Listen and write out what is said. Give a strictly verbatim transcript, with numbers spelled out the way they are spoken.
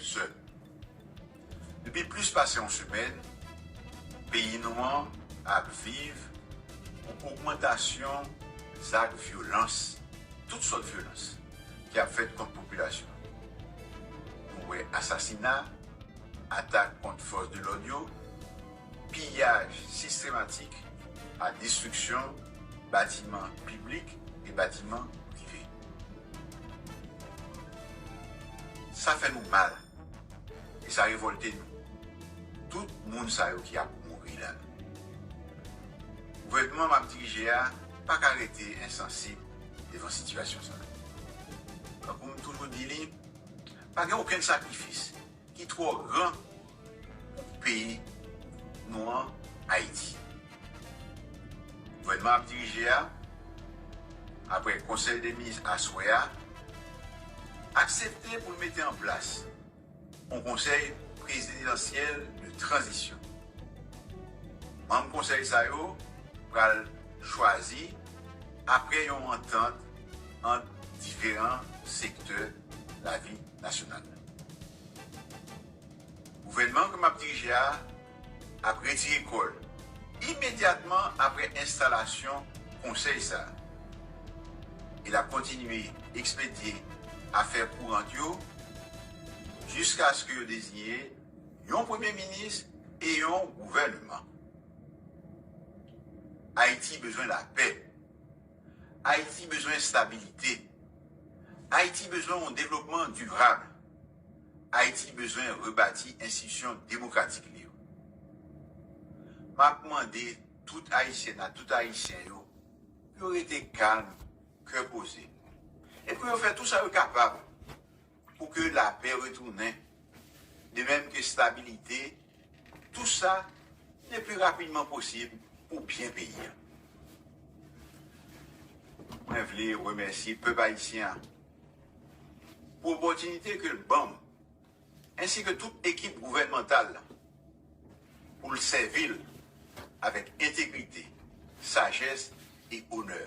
sèl. Depi plis pase yon semèn, peyi nou an ap viv yon ogmantasyon zak vyolans, tout sòt vyolans, ki ap fèt kont popilasyon. Nou wè asasina, atak kont fòs de lòd yo, piyaj sistematik ak destriksyon batiman piblik e batiman prive. Sa fè nou mal e sa revòlte nou. Tout moun sa yo ki ap mouri la. Gouvènman m ap dirije a pa ka rete ensansib devan sitiyasyon sa. Tankou m toujou di li, pa gen okenn sakrifis ki twò gran pou peyi nou an, Ayiti. Gouvènman ap dirije a, apre Konsèy de Minis aswè a, aksepte pou l mete an plas yon konsèy prezidansyèl de tranzisyon. Manm konsèy sa yo pral chwazi apre yon antant ant diferan sektè lavi nasyonal. Gouvènman ke m ap dirije a ap retire kò l imedyatman apre enstalasyon konsèy sa a. E l ap kontinye ekspedye afè kourant yo jiskaske yo deziye yon premye minis e yon gouvènman. Ayiti bezwen lapè. Ayiti bezwen estabilite. Ayiti bezwen yon devlopman dirab. Ayiti bezwen rebati enstitisyon demokratik li yo. M ap mande tout Ayisyèn ak tout Ayisyen yo pou yo rete kalm, kè poze, e pou yo fè tou sa yo kapab pou ke lapè retounen, de menm ke estabilite, tou sa le pli rapidman posib pou byen peyi a. Mwen vle remèsye pèp ayisyen an pou opòtinite ke l ban m, ensi ke tout ekip gouvènmantal la, pou l sèvi l avèk entegrite, sajès e onè.